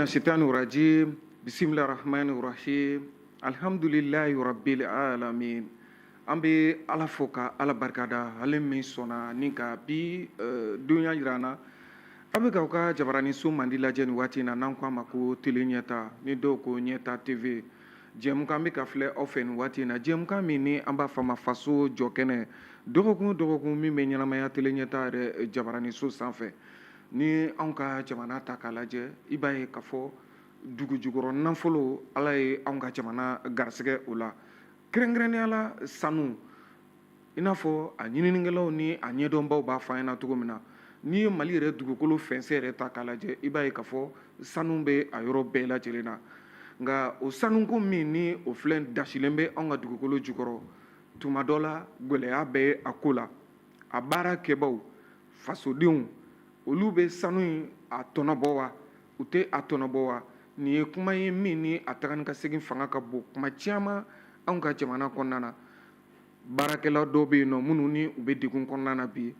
Shaitan rajim. Bismillahir rahmanir rahim. Alhamdulillahi rabbil alamin. An bɛ Ala fo ka Ala barikada, ale min sɔnna ni ka bi donya jira an na. Aw bɛ k'aw ka jabaraninso mandi lajɛ nin waati in na, n'an ko a ma ko Tele Ɲɛta, ni dɔw ko Ɲɛta TV. Jɛmukan bɛ ka filɛ aw fɛ nin waati in na, jɛmukan min ni an b'a fɔ a ma Faso jɔkɛnɛ, dɔgɔkun o dɔgɔkun min bɛ ɲɛnamaya Tele Ɲɛta yɛrɛ jabaraninso sanfɛ. Ni anw ka jamana ta k'a lajɛ, i b'a ye k'a fɔ dugu jukɔrɔ nafolo, Ala ye anw ka jamana garisɛgɛ o la, kɛrɛnkɛrɛnnenya la sanu. I n'a fɔ a ɲininikɛlaw ni a ɲɛdɔnbaw b'a fɔ an ɲɛna cogo min na, n'i ye Mali yɛrɛ dugukolo fɛnsɛ yɛrɛ ta k'a lajɛ, i b'a ye k'a fɔ sanu bɛ a yɔrɔ bɛɛ lajɛlen na. Nka o sanuko min ni o filɛ dasilen bɛ anw ka dugukolo jukɔrɔ, tuma dɔ la gɛlɛya bɛ a ko la. A baara kɛbaw, fasodenw, olu bɛ sanu in a tɔnɔbɔ wa, u tɛ a tɔnɔbɔ wa? Nin ye kuma ye min ni a taga ni ka segin fanga ka bon kuma caman anw ka jamana kɔnɔna na. Baarakɛla dɔw bɛ yen nɔ minnu ni u bɛ degun kɔnɔna na bi,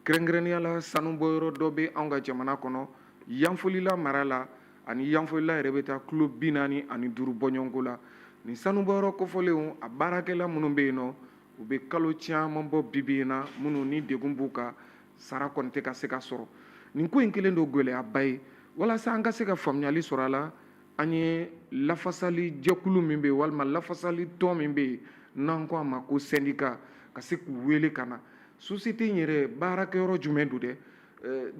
kɛrɛnkɛrɛnnenya la sanubɔyɔrɔ dɔ bɛ anw ka jamana kɔnɔ Yanfolila mara la, ani Yanfolila yɛrɛ bɛ taa kilo 45 bɔɲɔgɔnko la. Nin sanubɔyɔrɔ kofɔlenw, a baarakɛla minnu bɛ yen nɔ, u bɛ kalo caman bɔ bi bi in na minnu ni degun b'u kan, sara kɔni tɛ ka se ka sɔrɔ. Nin ko in kɛlen don gɛlɛyaba ye. Walasa an ka se ka faamuyali sɔrɔ a la, an ye lafasali jɛkulu min bɛ yen, walima lafasali tɔn min bɛ yen n'an ko a ma ko syndicat, ka se k'u wele ka na. Société in yɛrɛ baarakɛyɔrɔ jumɛn don dɛ?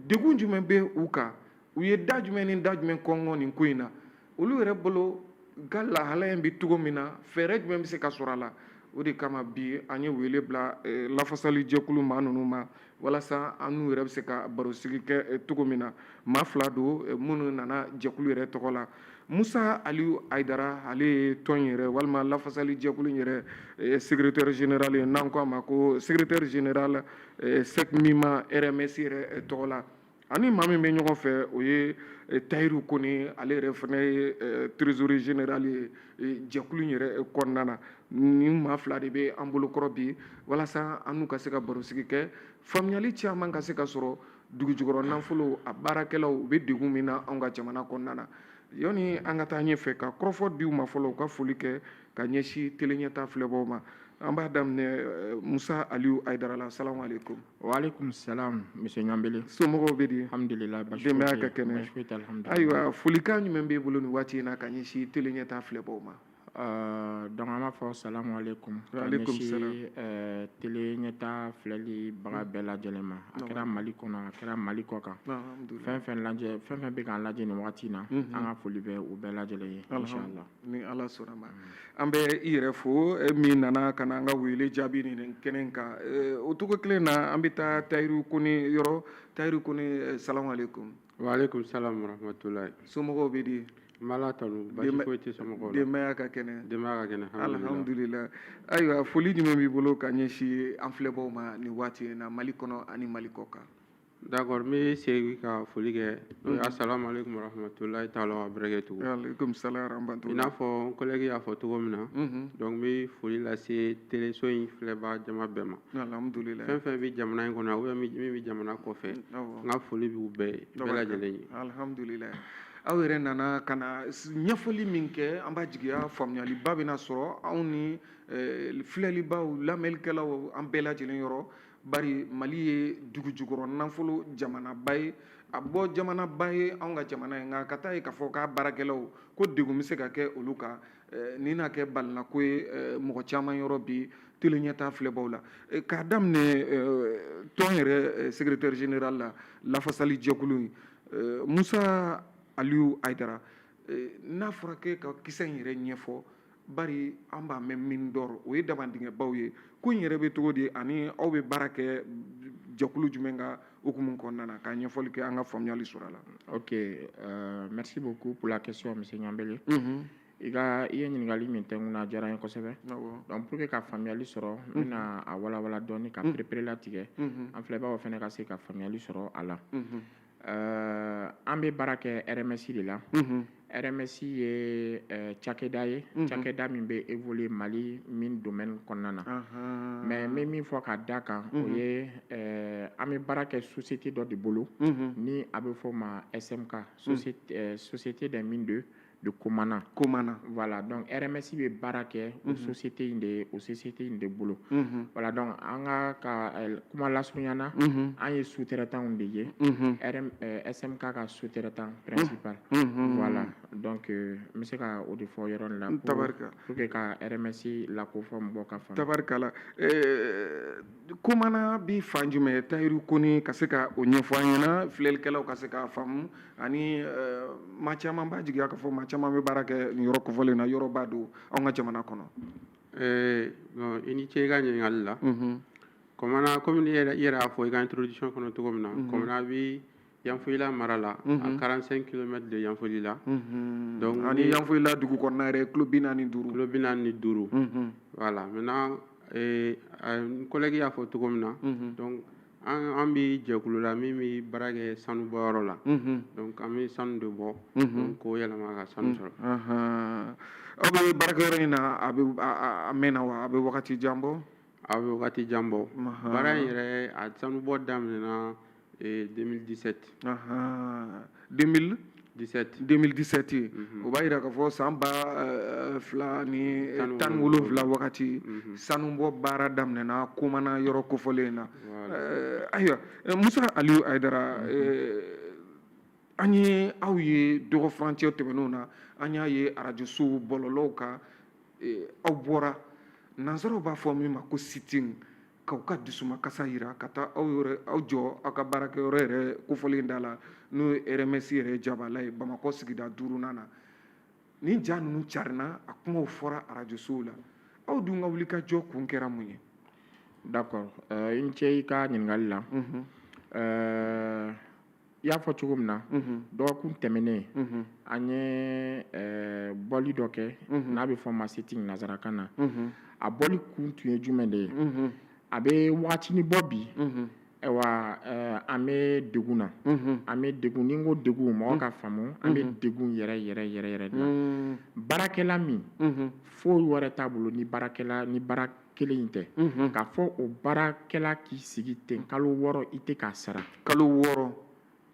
Degun jumɛn bɛ u kan? U ye da jumɛn ni da jumɛn kɔngɔ nin ko in na? Olu yɛrɛ bolo ka lahala in bɛ cogo min na, fɛɛrɛ jumɛn bɛ se ka sɔrɔ a la? O de kama bi an ye wele bila lafasali jɛkulu maa ninnu ma, walasa an n'u yɛrɛ bɛ se ka barosigi kɛ cogo min na. Maa fila don minnu nana jɛkulu yɛrɛ tɔgɔ la. Musa Aliyu Ayidara, ale ye tɔn yɛrɛ walima lafasali jɛkulu yɛrɛ secrétaire général ye, n'an ko a ma ko secrétaire général SECMIMA RMS yɛrɛ tɔgɔ la. Ani maa min bɛ ɲɔgɔn fɛ, o ye Tayiru Kone, ale yɛrɛ fana ye trésorier général ye jɛkulu in yɛrɛ kɔnɔna na. Ni maa fila de bɛ an bolokɔrɔ bi, walasa an n'u ka se ka barosigi kɛ, faamuyali caman ka se ka sɔrɔ dugu jukɔrɔ nafolo a baarakɛlaw u bɛ degun min na anw ka jamana kɔnɔna na. Yanni an ka taa ɲɛfɛ ka kɔrɔfɔ di u ma fɔlɔ, u ka foli kɛ ka ɲɛsin Tele Ɲɛta filɛbaw ma. An b'a daminɛ Musa Aliyu Ayidara la. Salamu aleykum. Waaleykum salam, monsieur Ɲanbele. Somɔgɔw bɛ di? Alhamdulillah, basi Denbaya ka kɛnɛ? Basi foyi tɛ, alhamdulillah. Ayiwa, folikan jumɛn b'e bolo nin waati in na ka ɲɛsin Tele Ɲɛta filɛbaw ma? Donc an b'a fɔ salamu aleykum. Ka Waaleykum salam. ɲɛsin Tele Ɲɛta filɛlibaga bɛɛ lajɛlen ma. A kɛra Mali kɔnɔ, a kɛra Mali kɔ kan. Alhamdulillah. Fɛn fɛn lajɛ, fɛn fɛn bɛ k'an lajɛ nin waati in na, an ka foli bɛ u bɛɛ lajɛlen ye, inchallah. Ni Ala sɔnna ma. An bɛ i yɛrɛ fo, e min nana ka na an ka wele jaabi nin kɛnɛ kan. O cogo kelen na, an bɛ taa Tayiru Kone yɔrɔ. Tayiru Kone, salamu aleykum. Waaleykum salam warahmatulahi. Somɔgɔw bɛ di? N b'Ala tanu, basi foyi tɛ somɔgɔw la. Denbaya ka kɛnɛ? Denbaya ka kɛnɛ, alhamdulillah. Alhamdulillah. Ayiwa, foli jumɛn b'i bolo ka ɲɛsin an filɛbaw ma nin waati in na, Mali kɔnɔ ani Mali kɔ kan? D'accord, n bɛ segin ka foli kɛ. N'o ye assalamu alaikum warahmatulahi taala wa barakatuhu. Aleykum salam warahmatulahi. I n'a fɔ n collègue y'a fɔ cogo min na. Donc n bɛ foli lase teleso in filɛbaga jama bɛɛ ma. Alhamdulillah. Fɛn fɛn bɛ jamana in kɔnɔ ou bien min bɛ jamana kɔfɛ. N ka foli b'u bɛɛ ye, bɛɛ lajɛlen ye. Alhamdulillah. Aw yɛrɛ nana ka na ɲɛfɔli min kɛ, an b'a jigiya faamuyaliba bɛna sɔrɔ anw ni filɛlibaw, lamɛnnikɛlaw, an bɛɛ lajɛlen yɔrɔ. Bari Mali ye dugu jukɔrɔ nafolo jamanaba ye, a bɔ jamanaba ye anw ka jamana ye. Nka ka taa ye k'a fɔ k'a baarakɛlaw ko degun bɛ se ka kɛ olu kan, nin na kɛ balinako ye mɔgɔ caman yɔrɔ bi Tele Ɲɛta filɛbaw la. K'a daminɛ tɔn yɛrɛ secrétaire général la, lafasali jɛkulu in, Musa Aliyu Ayidara, n'a fɔra k'e ka kisɛ in yɛrɛ ɲɛfɔ, bari an b'a mɛn mine d'or, o ye damandingɛbaw ye, ko in yɛrɛ bɛ cogo di, ani aw bɛ baara kɛ jɛkulu jumɛn ka hukumu kɔnɔna na, ka ɲɛfɔli kɛ an ka faamuyali sɔrɔ a la? Ok, merci beaucoup pour la question, monsieur Ɲanbele. I ye ɲininkali min tɛ n kunna, a diyara n ye kosɛbɛ. Donc pour que ka faamuyali sɔrɔ, n bɛna a walawala dɔɔni ka perepere latigɛ, an filɛbagaw fana ka se ka faamuyali sɔrɔ a la. An bɛ baara kɛ RMS de la. RMSI ye cakɛda ye, cakɛda min bɛ évoluer Mali mine domaine kɔnɔna na. Mais n bɛ min fɔ ka da kan, o ye an bɛ baara kɛ société dɔ de bolo ni a bɛ fɔ o ma SMK, Société des mines de Komana. Komana. Voilà, donc RMSI bɛ baara kɛ o société in de o société in de bolo. Voilà, donc an ka kuma lasurunya na, an ye sous-traitant de ye. SMK ka sous-traitant principal. Voilà, donc n bɛ se ka o de fɔ yɔrɔ nin la pour que ka RMSI lakofɔ mɔgɔw ka faamu. Tabarikala. Komana bi fan jumɛn, Tayiru Kone, ka se ka o ɲɛfɔ an ɲɛna, filɛlikɛlaw ka se k'a faamu, ani maa caman b'a jigiya k'a fɔ maa caman bɛ baara kɛ nin yɔrɔ kofɔlen na, yɔrɔba don anw ka jamana kɔnɔ. Bon, i ni ce i ka ɲininkali la. Komana, komi i yɛrɛ y'a fɔ i ka introduction kɔnɔ cogo min na, Komana bi Yanfolila mara la, à 45 km de Yanfolila. Donc ani Yanfolila dugu kɔnɔna yɛrɛ, kilo 45. Kilo 45. Voilà, maintenant n collègue y'a fɔ cogo min na, donc an bi jɛkulu la min bɛ baara kɛ sanu bɔyɔrɔ la. Donc an bɛ sanu de bɔ, donc k'o yɛlɛma ka sanu sɔrɔ. Aw bɛ baarakɛyɔrɔ in na, a bɛ a mɛnna wa, a bɛ wagati jan bɔ? A bɛ wagati jan bɔ. Baara in yɛrɛ, a sanu bɔ daminɛna 2017. 2017. 2017, o b'a yira k'a fɔ san 2017 wagati sanubɔ baara daminɛna Komana yɔrɔ kofɔlen in na. Ayiwa, Musa Aliyu Hayidara, an ye aw ye dɔgɔ furancɛ tɛmɛnenw na, an y'a ye arajosow bɔlɔlɔw kan, aw bɔra, nansaraw b'a fɔ min ma ko sit-in, k'aw ka dusumakasa yira ka taa aw yɛrɛ aw jɔ aw ka baarakɛyɔrɔ yɛrɛ kofɔlen da la, n'o ye RMS yɛrɛ jabala ye Bamakɔ sigida 5nan na. Nin ja ninnu carinna, a kumaw fɔra arajosow la. Aw dun ka wulikajɔ kun kɛra mun ye? D'accord, i ni ce i ka ɲininkali la. I y'a fɔ cogo min na, dɔgɔkun tɛmɛnen an ye bɔli dɔ kɛ n'a bɛ fɔ ma sit-in nansarakan na. A bɔli kun tun ye jumɛn de ye? A bɛ wagatinin bɔ bi, ayiwa, an bɛ degun na. An bɛ degun, ni n ko degun, mɔgɔ ka faamu, an bɛ degun yɛrɛ yɛrɛ yɛrɛ yɛrɛ de la. Baarakɛla min foyi wɛrɛ t'a bolo ni baarakɛla ni baara kelen in tɛ, k'a fɔ o baarakɛla k'i sigi ten kalo 6, i tɛ k'a sara. Kalo 6.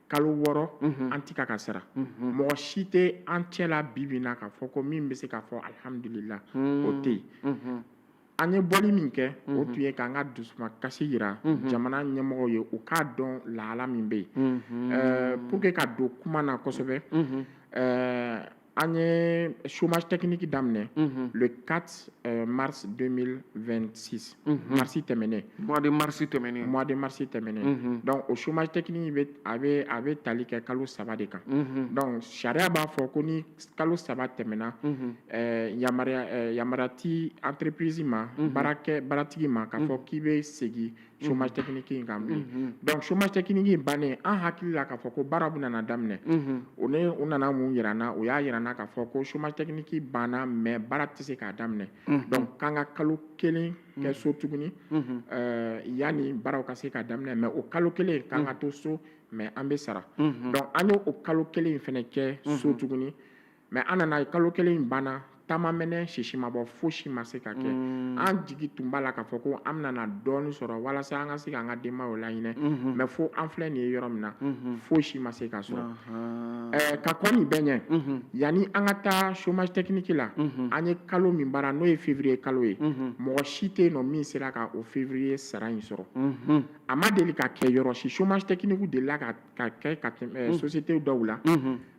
Kalo 6, an tɛ ka sara. Mɔgɔ si tɛ an cɛ la bi bi in na k'a fɔ ko min bɛ se k'a fɔ alihamudulila, o tɛ yen. An ye bɔli min kɛ, o tun ye k'an ka dusumakasi yira jamana ɲɛmɔgɔw ye, u k'a dɔn lahala min bɛ yen. Pour que ka don kuma na kosɛbɛ, an ye chômage technique daminɛ le 4 mars 2026, mars tɛmɛnen. Mois de mars tɛmɛnen. Mois de mars tɛmɛnen. Donc o chômage technique bɛ a bɛ tali kɛ kalo 3 de kan. Donc sariya b'a fɔ ko ni kalo 3 tɛmɛna, yamaruya ti entreprise ma, baarakɛ baaratigi ma, k'a fɔ k'i bɛ segin chômage technique in kan bilen. Donc chômage technique in bannen, an hakili la k'a fɔ ko baara bɛna na daminɛ. O ne u nana mun yira n na? O y'a yira n na k'a fɔ ko chômage technique banna, mais baara tɛ se k'a daminɛ. Donc k'an ka kalo 1 kɛ so tuguni yanni baaraw ka se ka daminɛ, mais o kalo 1 k'an ka to so, mais an bɛ sara. Donc an y'o kalo 1 in fana kɛ so tuguni, mais an nana ye kalo 1 in banna, taama mɛnɛ, sisi ma bɔ, fosi ma se ka kɛ. An jigi tun b'a la k'a fɔ ko an bɛna na dɔɔnin sɔrɔ walasa an ka se k'an ka denbayaw lahinɛ, mais fo an filɛ nin ye yɔrɔ min na, fosi ma se ka sɔrɔ. Ka kɔn nin bɛɛ ɲɛ, yanni an ka taa chômage technique la, an ye kalo min baara, n'o ye février kalo ye, mɔgɔ si tɛ yen nɔ min sera ka o février sara in sɔrɔ. A ma deli ka kɛ yɔrɔ si. Chômage technique delila ka kɛ ka tɛmɛ société dɔw la,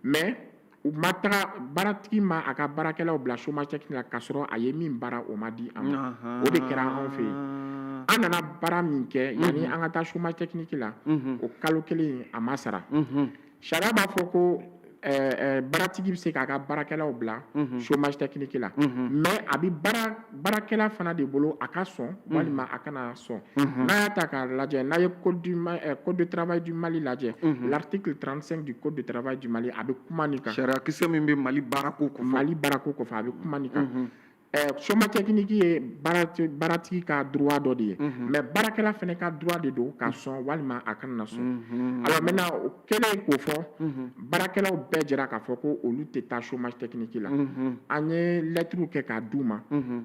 mais u ma taga, baaratigi ma a ka baarakɛlaw bila chômage technique la k'a sɔrɔ a ye min baara, o ma di a ma. O de kɛra anw fɛ yen. An nana baara min kɛ yanni an ka taa chômage technique la, o kalo 1 a ma sara. Sariya b'a fɔ ko baaratigi bɛ se k'a ka baarakɛlaw bila chômage technique la, mais a bɛ baarakɛla fana de bolo a ka sɔn walima a kana sɔn. N'a y'a ta k'a lajɛ, n'a ye code de travail du Mali lajɛ, l'article 35 du code de travail du Mali, a bɛ kuma nin kan. Sariya kisɛ min bɛ Mali baarako kofɔ. Mali baarako kɔfɛ, a bɛ kuma nin kan. Chômage technique ye baaratigi ka droit dɔ de ye, mais baarakɛla fana ka droit de don ka sɔn walima a kana na sɔn. Alors maintenant, o kɛlen k'o fɔ, baarakɛlaw bɛɛ jɛra k'a fɔ ko olu tɛ taa chômage technique la. An ye lettre kɛ k'a d'u ma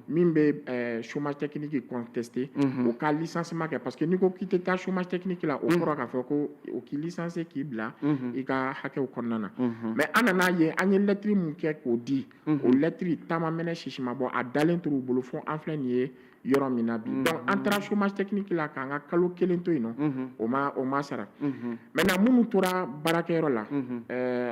min bɛ chômage technique contester, o ka licenciement kɛ, parce que n'i ko k'i tɛ taa chômage technique la, o kɔrɔ k'a fɔ ko o k'i licencier k'i bila i ka hakɛw kɔnɔna na. Mais an nana ye, an ye lettre mun kɛ k'o di, o lettre taama mɛnɛ sisi ma bɔ, a dalen tor'u bolo fo an filɛ nin ye yɔrɔ min na bi. Donc an taara chômage technique la k'an ka kalo kelen to yen nɔ, o ma sara. Maintenant, minnu tora baarakɛyɔrɔ la,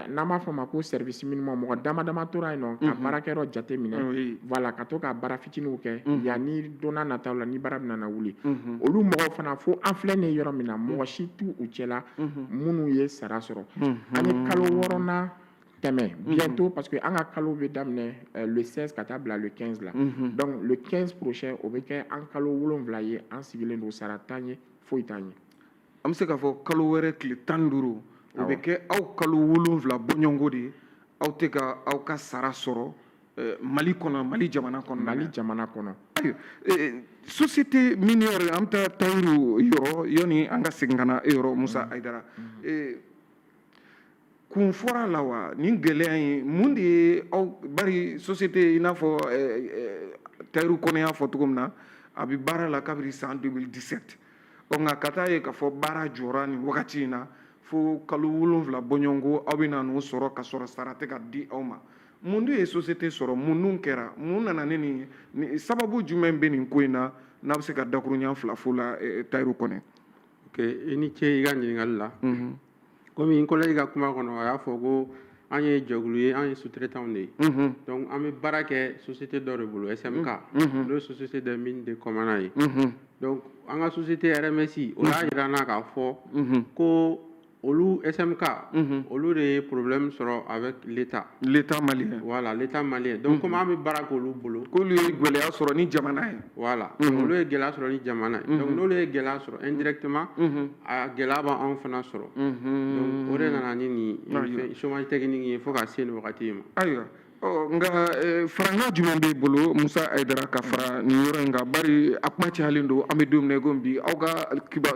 n'an b'a fɔ o ma ko service minimum, mɔgɔ dama dama tora yen nɔ ka baarakɛyɔrɔ jate minɛ, voilà, ka to ka baara fitininw kɛ yanni don n'a nataw la ni baara bɛna na wuli. Olu mɔgɔw fana, fo an filɛ nin ye yɔrɔ min na, mɔgɔ si t'u u cɛla minnu ye sara sɔrɔ. An ye kalo wɔɔrɔnan tɛmɛ bientôt, parce que an ka kalo bɛ daminɛ le 16 ka taa bila le 15 la. Donc le 15 prochain, o bɛ kɛ an kalo 7 ye an sigilen don, sara t'an ye, foyi t'an ye. An bɛ se k'a fɔ kalo wɛrɛ tile 15, o bɛ kɛ aw kalo 7 bɔɲɔgɔnko de ye aw tɛ ka aw ka sara sɔrɔ Mali kɔnɔ, Mali jamana kɔnɔ. Mali jamana kɔnɔ. Ayiwa, société minière, an bɛ taa Tayiru yɔrɔ yanni an ka segin ka na e yɔrɔ, Musa Hayidara. Kun fɔra la wa nin gɛlɛya in, mun de ye aw bari société, i n'a fɔ Tayiru Kɔnɛ y'a fɔ cogo min na, a bɛ baara la kabini san 2017, ɔ nka ka taa ye k'a fɔ baara jɔra nin wagati in na fo kalo 7 bɔɲɔgɔnko aw bɛ na n'o sɔrɔ ka sɔrɔ sara tɛ ka di aw ma. Mun de ye société sɔrɔ? Mun dun kɛra? Mun nana ni nin sababu jumɛn bɛ nin ko in na, n'a bɛ se ka dakuruɲɛ fila fɔ la, Tayiru Kɔnɛ? Ok, i ni ce i ka ɲininkali la. Komi n collègue ka kuma kɔnɔ, a y'a fɔ ko an ye jɛkulu ye, an ye sous-traitants de ye. Donc an bɛ baara kɛ société dɔ de bolo, SMK, n'o ye Société des mines de Commana ye. Donc an ka société RMSI, o y'a jira an na k'a fɔ ko olu SMK, olu de ye problème sɔrɔ avec l'État. L'État malien. Voilà, l'État malien. Donc comme an bɛ baara k'olu bolo, k'olu ye gɛlɛya sɔrɔ ni jamana ye. Voilà, olu ye gɛlɛya sɔrɔ ni jamana ye. Donc n'olu ye gɛlɛya sɔrɔ, indirectement a gɛlɛya b'anw fana sɔrɔ. Donc o de nana ni nin chômage technique ye fo ka se nin wagati in ma. Ayiwa, ɔ nka farankan jumɛn b'e bolo, Musa Hayidara, ka fara nin yɔrɔ in kan? Bari a kuma cayalen don, an bɛ don min na i komi bi, aw ka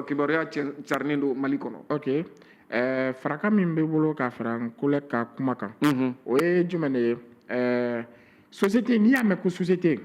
kibaruya carinen don Mali kɔnɔ. Ok, faraka min bɛ bolo ka fara n collègue ka kuma kan, o ye jumɛn de ye? Société, n'i y'a mɛn ko société,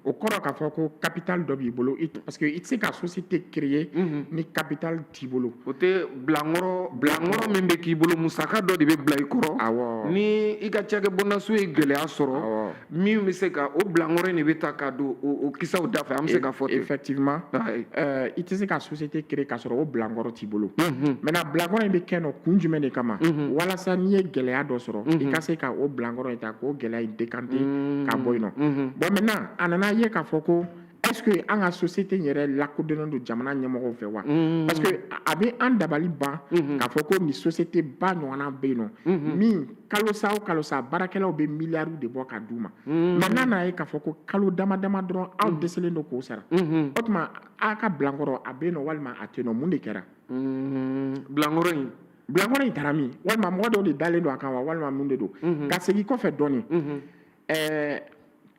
o kɔrɔ k'a fɔ ko capital dɔ b'i bolo, parce que i tɛ se ka société créer ni capital t'i bolo. O tɛ bilankɔrɔ, bilankɔrɔ min bɛ k'i bolo, musaka dɔ de bɛ bila i kɔrɔ. Ni i ka cakɛbondaso ye gɛlɛya sɔrɔ, min bɛ se ka o bilankɔrɔ in de bɛ ta ka don o kisaw da fɛ, an bɛ se ka fɔ ten. Effectivement, i tɛ se ka société créer k'a sɔrɔ o bilankɔrɔ t'i bolo. Maintenant, bilankɔrɔ in bɛ kɛ nɔ kun jumɛn de kama? Walasa n'i ye gɛlɛya dɔ sɔrɔ, i ka se ka o bilankɔrɔ in ta k'o gɛlɛya in décanter ka bɔ yen nɔ. Bon, maintenant, a nana ye k'a fɔ ko est-ce que an ka société in yɛrɛ lakodɔnnen don jamana ɲɛmɔgɔw fɛ wa? Parce que a bɛ an dabali ban k'a fɔ ko nin société ba ɲɔgɔnna bɛ yen nɔ min kalo sa o kalo sa, baarakɛlaw bɛ miliyariw de bɔ ka d'u ma. Mais n'a nana ye k'a fɔ ko kalo dama dama dɔrɔn aw dɛsɛlen don k'o sara, o tuma a ka bilankɔrɔ a bɛ yen nɔ walima a tɛ yen nɔ? Mun de kɛra? Bilankɔrɔ in. Bilankɔrɔ in taara min? Walima mɔgɔ dɔw de dalen don a kan wa, walima mun de don? Ka segin kɔfɛ dɔɔnin,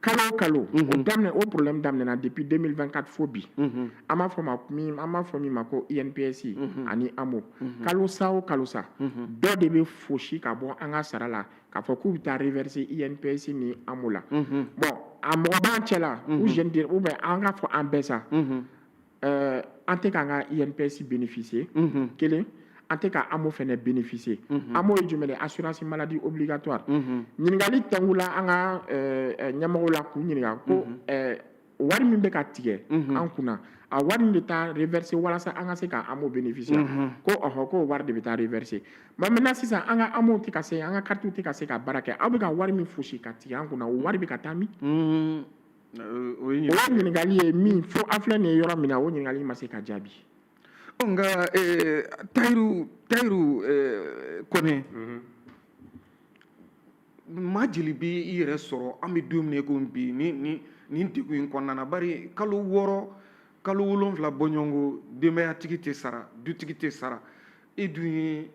kalo o kalo, o daminɛ, o problème daminɛna depuis 2024 fo bi. An b'a fɔ ma min, an b'a fɔ min ma ko INPS ani AMO, kalo sa o kalo sa, dɔ de bɛ fosi ka bɔ an ka sara la k'a fɔ k'u bɛ taa reverser INPS ni AMO la. Bon, a mɔgɔ b'an cɛ la ou je ne dirais, ou bien an k'a fɔ an bɛɛ sa, an tɛ k'an ka INPS bénéficier kelen, an tɛ ka AMO fɛnɛ bénéficier. AMO ye jumɛn de? Assurance maladie obligatoire. Ɲininkali tɛnku la an ka ɲɛmɔgɔw la k'u ɲininka ko wari min bɛ ka tigɛ an kunna, a wari in bɛ taa reverser walasa an ka se ka AMO bénéficier. Ko ɔhɔ, k'o wari de bɛ taa reverser. Mais maintenant, sisan an ka AMO tɛ ka se, an ka carte tɛ ka se ka baara kɛ. Aw bɛ ka wari min fosi ka tigɛ an kunna, o wari bɛ ka taa min? O ye O ye ɲininkali ye min fo an filɛ nin ye yɔrɔ min na, o ɲininkali ma se ka jaabi. Nka Tayiru Kɔnɛ, maa jeli bɛ i yɛrɛ sɔrɔ an bɛ don min na i komi bi ni nin degun in kɔnɔna na? Bari kalo 6, kalo 7 bɔɲɔgɔnko, denbayatigi tɛ sara, dutigi tɛ sara. E dun ye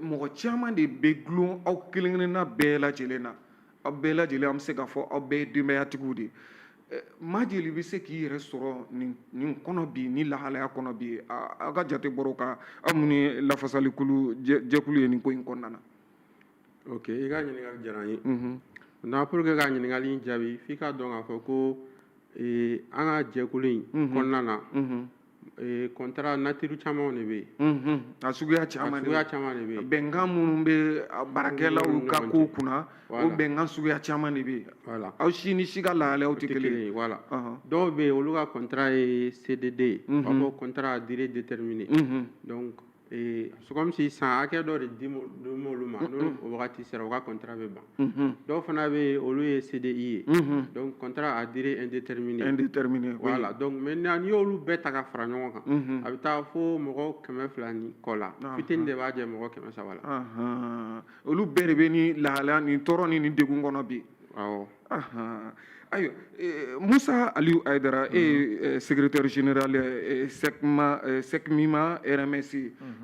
mɔgɔ caman de bɛ gulon aw kelen kelenna bɛɛ lajɛlen na. Aw bɛɛ lajɛlen, an bɛ se k'a fɔ aw bɛɛ ye denbayatigiw de ye. Maa jeli bɛ se k'i yɛrɛ sɔrɔ nin kɔnɔ bi, ni lahalaya kɔnɔ bi, aw ka jate bɔra kan, aw minnu ye lafasalikulu jɛkulu ye nin ko in kɔnɔna na? Ok, i ka ɲininkali diyara n ye. Maintenant, pour que ka ɲininkali in jaabi, f'i k'a dɔn k'a fɔ ko an ka jɛkulu in kɔnɔna na, contrat nature camanw de bɛ yen. A suguya caman. A suguya caman de bɛ yen. Bɛnkan minnu bɛ baarakɛlaw ka kow kunna, o bɛnkan suguya caman de bɛ yen. Voilà. Aw si ni si ka lahalayaw tɛ kelen ye. Voilà. Dɔw bɛ yen, olu ka contrat ye CDD ye. U b'a fɔ contrat à durée déterminée. Donc c'est comme si san hakɛ dɔ de di olu ma, n'o o wagati sera, u ka contrat bɛ ban. Dɔw fana bɛ yen, olu ye CDI ye. Donc contrat à durée indéterminée. Indéterminée, oui. Voilà, donc maintenant, n'i y'olu bɛɛ ta ka fara ɲɔgɔn kan, a bɛ taa fo mɔgɔ 200 ni kɔ la. Fitinin de b'a jɛ mɔgɔ 300 la. Olu bɛɛ de bɛ ni lahalaya nin tɔɔrɔ ni nin degun kɔnɔ bi. Awɔ. Ayiwa, Musa Aliyu Ayidara, e ye secrétaire général SECMA, SECMIMA RMS,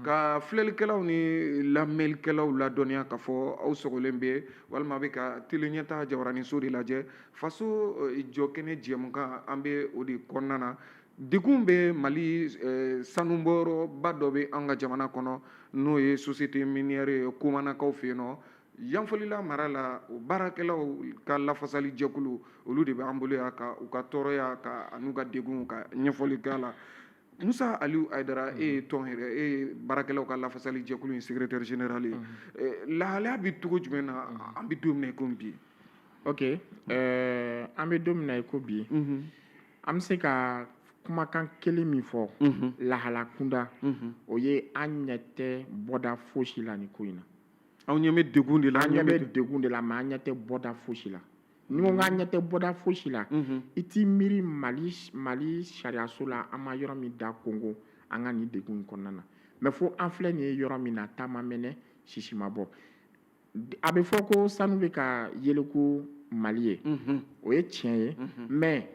ka filɛlikɛlaw ni lamɛnlikɛlaw ladɔnniya k'a fɔ aw sɔgɔlen bɛ walima bɛ ka télé ɲɛta jabaraninso de lajɛ, faso jɔ kɛnɛ jɛmukan, an bɛ o de kɔnɔna na. Degun bɛ Mali sanubɔyɔrɔba dɔ bɛ an ka jamana kɔnɔ, n'o ye société minière ye Komanakaw fɛ yen nɔ, Yanfolila mara la. O baarakɛlaw ka lafasali jɛkulu, olu de bɛ an bolo yan ka u ka tɔɔrɔya ka an'u ka degun ka ɲɛfɔli k'a la. Musa Aliyu Ayidara, e ye tɔn yɛrɛ, e ye baarakɛlaw ka lafasali jɛkulu in secrétaire général ye, lahalaya bɛ cogo jumɛn na an bɛ don min na i ko bi? Ok, an bɛ don min na i ko bi, an bɛ se ka kumakan kelen min fɔ lahala kunda, o ye an ɲɛ tɛ bɔda fosi la nin ko in na. Aw ɲɛ bɛ degun de la. An ɲɛ bɛ degun de la, mais an ɲɛ tɛ bɔda fosi la. Ni ko k'an ɲɛ tɛ bɔda fosi la, i t'i miiri Mali sariyaso la, an ma yɔrɔ min da kongo an ka nin degun in kɔnɔna na. Mais fo an filɛ nin ye yɔrɔ min na, taama mɛnɛ, sisi ma bɔ. A bɛ fɔ ko sanu bɛ ka yeleku Mali ye, o ye tiɲɛ ye. Mais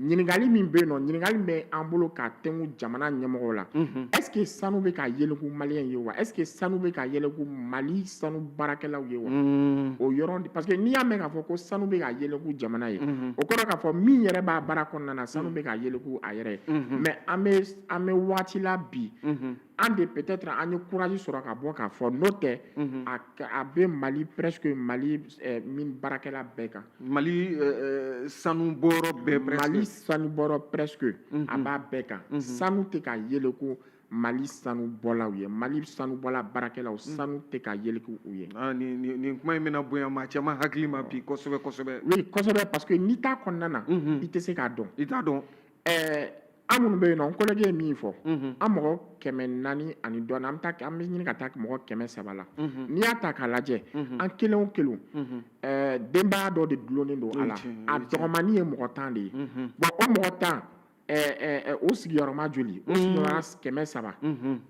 ɲininkali min bɛ yen nɔ, ɲininkali min bɛ an bolo ka tɛnku jamana ɲɛmɔgɔw la, est ce que sanu bɛ ka yeleku maliyɛn ye wa? Est ce que sanu bɛ ka yeleku Mali sanu baarakɛlaw ye wa? O yɔrɔ, parce que n'i y'a mɛn k'a fɔ ko sanu bɛ ka yeleku jamana ye, o kɔrɔ k'a fɔ min yɛrɛ b'a baara kɔnɔna na, sanu bɛ ka yeleku a yɛrɛ ye. Mais an bɛ waati la bi, an de peut-être an ye courage sɔrɔ ka bɔ k'a fɔ, n'o tɛ, a bɛ Mali, presque Mali min baarakɛla bɛɛ kan. Mali sanu bɔyɔrɔ bɛɛ presque. Mali sanu bɔyɔrɔ presque, a b'a bɛɛ kan. Sanu tɛ ka yeleku Mali sanu bɔlaw ye, Mali sanu bɔla baarakɛlaw, sanu tɛ ka yeleku u ye. Nin kuma in bɛna bonya maa caman hakili ma bi kosɛbɛ kosɛbɛ. Oui, kosɛbɛ, parce que n'i t'a kɔnɔna na, i tɛ se k'a dɔn. I t'a dɔn. An minnu bɛ yen nɔ, n collègue ye min fɔ, an mɔgɔ 400 ani dɔɔnin, an bɛ taa, an bɛ ɲini ka taa mɔgɔ 300 la. N'i y'a ta k'a lajɛ, an kelen o kelen, denbaya dɔ de dulonnen don a la. A dɔgɔmanin ye mɔgɔ 10 de ye. Bon, o mɔgɔ 10, o sigiyɔrɔma joli? O sigiyɔrɔma 300.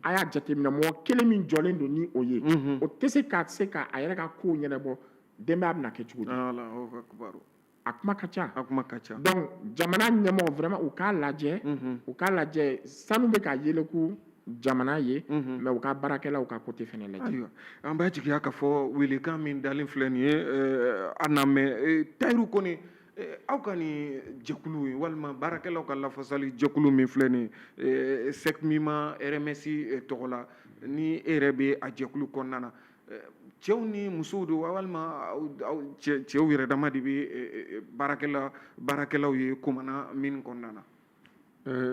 A y'a jateminɛ, mɔgɔ kelen min jɔlen don ni o ye, o tɛ se ka a yɛrɛ ka kow ɲɛnabɔ, denbaya bɛna kɛ cogo di? A kuma ka ca. A kuma ka ca. Donc jamana ɲɛmɔgɔ, vraiment, u k'a lajɛ, u k'a lajɛ, sanu bɛ ka yeleku jamana ye, mais u ka baarakɛlaw ka côté fɛnɛ lajɛ. Ayiwa, an b'a jigiya k'a fɔ welekan min dalen filɛ nin ye, an na mɛn. Tayiru Kone, aw ka nin jɛkulu ye walima baarakɛlaw ka lafasali jɛkulu min filɛ nin ye SECMIMA RMS tɔgɔ la, ni e yɛrɛ bɛ a jɛkulu kɔnɔna na, cɛw ni musow don wa, walima cɛw yɛrɛ dama de bɛ baarakɛlaw ye Komana min kɔnɔna na?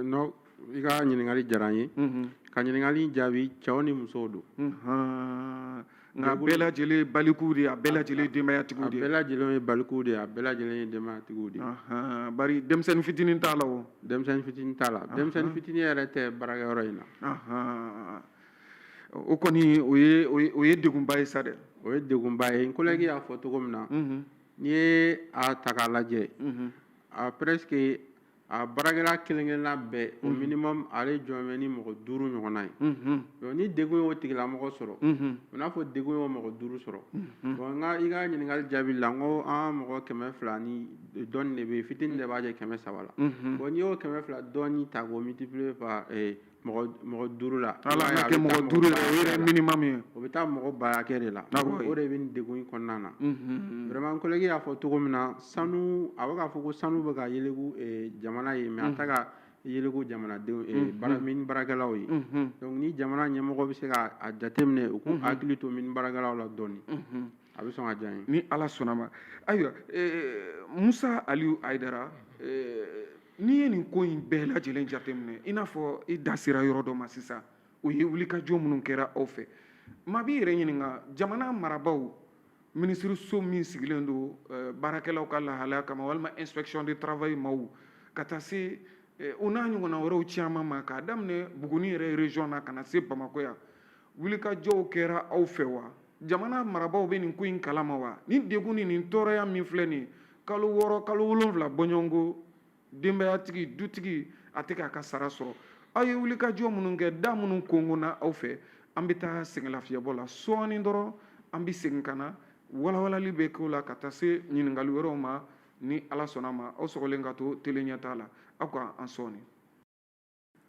Non, i ka ɲininkali diyara n ye. Ka ɲininkali jaabi, cɛw ni musow don. Nka bɛɛ lajɛlen balikuw de ye, a bɛɛ lajɛlen denbayatigiw de ye. A bɛɛ lajɛlen ye balikuw de ye, a bɛɛ lajɛlen ye denbayatigiw de ye. Bari denmisɛnnin fitinin t'a la o. Denmisɛnnin fitinin t'a la, denmisɛnnin fitinin yɛrɛ tɛ baarakɛyɔrɔ in na. O kɔni, o ye degunba ye sa dɛ. O ye degunba ye. N collègue y'a fɔ cogo min na, n'i ye a ta k'a lajɛ, a presque a baarakɛla kelen kelenna bɛɛ, au minimum, ale jɔn bɛ ni mɔgɔ 5 ɲɔgɔnna ye. Donc ni degun y'o tigilamɔgɔ sɔrɔ, o n'a fɔ degun y'o mɔgɔ 5 sɔrɔ. Bon, n ka i ka ɲininkali jaabi la, n ko an mɔgɔ 200 ni dɔɔni de bɛ yen, fitinin de b'a jɛ 300 la. Bon, n'i y'o 200 dɔɔni ta k'o multiplier par mɔgɔ 5 la. Ala y'a kɛ mɔgɔ 5 la, o yɛrɛ minimum ye. O bɛ taa mɔgɔ ba hakɛ de la. O de bɛ nin degun in kɔnɔna na. Vraiment n collègue y'a fɔ cogo min na, sanu a bɛ k'a fɔ ko sanu bɛ ka yeleku jamana ye, mais a tɛ ka yeleku jamanadenw mine baarakɛlaw ye. Donc ni jamana ɲɛmɔgɔ bɛ se ka a jateminɛ, u k'u hakili to mine baarakɛlaw la dɔɔni, a bɛ sɔn ka diya n ye. Ni Ala sɔnna ma. Ayiwa, Musa Aliyu Hayidara, n'i ye nin ko in bɛɛ lajɛlen jateminɛ, i n'a fɔ i da sera yɔrɔ dɔ ma sisan, o ye wulikajɔ minnu kɛra aw fɛ, maa b'i yɛrɛ ɲininka, jamana marabaaw, minisiriso min sigilen don baarakɛlaw ka lahalaya kama, walima inspection de travail maaw, ka taa se o n'a ɲɔgɔnna wɛrɛw caman ma, k'a daminɛ Buguni yɛrɛ région na ka na se Bamakɔ yan, wulikajɔw kɛra aw fɛ wa? Jamana marabaaw bɛ nin ko in kalama wa? Nin degun ni nin tɔɔrɔya min filɛ nin ye, kalo 6, kalo 7 bɔɲɔgɔnko, denbayatigi, dutigi a tɛ k'a ka sara sɔrɔ. Aw ye wulikajɔ minnu kɛ, da minnu kongonna aw fɛ, an bɛ taa sɛgɛnlafiyɛbɔ la sɔɔni dɔrɔn, an bɛ segin ka na, walawalali bɛ k'o la ka taa se ɲininkali wɛrɛw ma, ni Ala sɔnna ma. Aw sɔgɔlen ka to télé ɲɛtaa la, aw ka an sɔɔni.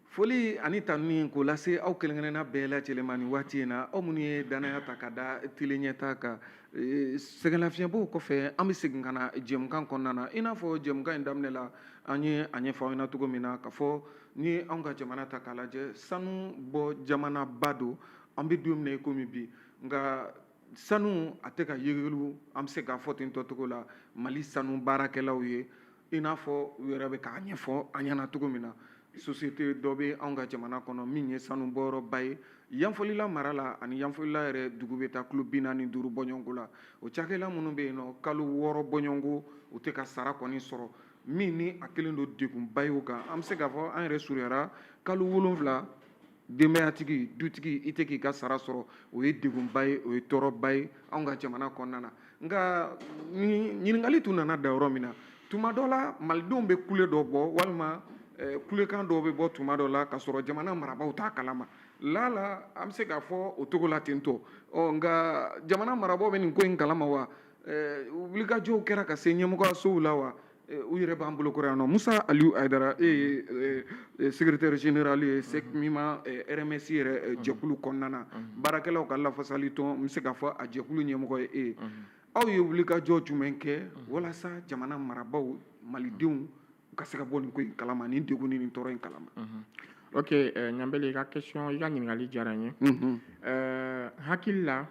Foli ani tanuni k'o lase aw kelen-kelenna bɛɛ lajɛlen ma nin waati in na, aw minnu ye danaya ta ka da télé ɲɛtaa kan. Sɛgɛnlafiɲɛbɔw kɔfɛ, an bɛ segin ka na jɛmukan kɔnɔna na. I n'a fɔ jɛmukan in daminɛ la, an ye a ɲɛfɔ aw ɲɛna cogo min na, k'a fɔ ni anw ka jamana ta k'a lajɛ, sanu bɔ jamanaba don, an bɛ don min na i komi bi, nka sanu a tɛ ka yegelu, an bɛ se k'a fɔ ten tɔ cogo la, Mali sanu baarakɛlaw ye, i n'a fɔ u yɛrɛ bɛ k'a ɲɛfɔ an ɲɛna cogo min na. Société dɔ bɛ anw ka jamana kɔnɔ min ye sanu bɔyɔrɔba ye Yanfolila mara la, ani Yanfolila yɛrɛ dugu bɛ taa kilo 45 bɔɲɔgɔnko la. O cakɛla minnu bɛ yen nɔ, kalo 6 bɔɲɔgɔnko, u tɛ ka sara kɔni sɔrɔ, min ni a kɛlen don degunba ye u kan. An bɛ se k'a fɔ an yɛrɛ surunyara kalo 7, denbayatigi, dutigi, i tɛ k'i ka sara sɔrɔ, o ye degunba ye, o ye tɔɔrɔba ye anw ka jamana kɔnɔna na. Nka ɲininkali tun nana da yɔrɔ min na, tuma dɔ la malidenw bɛ kule dɔ bɔ, walima kulekan dɔw bɛ bɔ tuma dɔ la k'a sɔrɔ jamana marabaaw t'a kalama. Lala an bɛ se k'a fɔ o cogo la ten tɔ. Ɔ nka jamana marabaaw bɛ nin ko in kalama wa? Wulikajɔw kɛra ka se ɲɛmɔgɔyasow la wa? U yɛrɛ b'an bolo kɔrɔ yan nɔ. Musa Aliyu Hayidara, e ye secrétaire général ye SECMIMA RMS yɛrɛ jɛkulu kɔnɔna na, baarakɛlaw ka lafasali tɔn, n bɛ se k'a fɔ a jɛkulu ɲɛmɔgɔ ye e ye. Aw ye wulikajɔ jumɛn kɛ walasa jamana marabaaw, malidenw ka se ka bɔ nin ko in kalama, nin degun ni nin tɔɔrɔ in kalama? Ok, Ɲanbele, i ka question, i ka ɲininkali diyara n ye. Hakili la,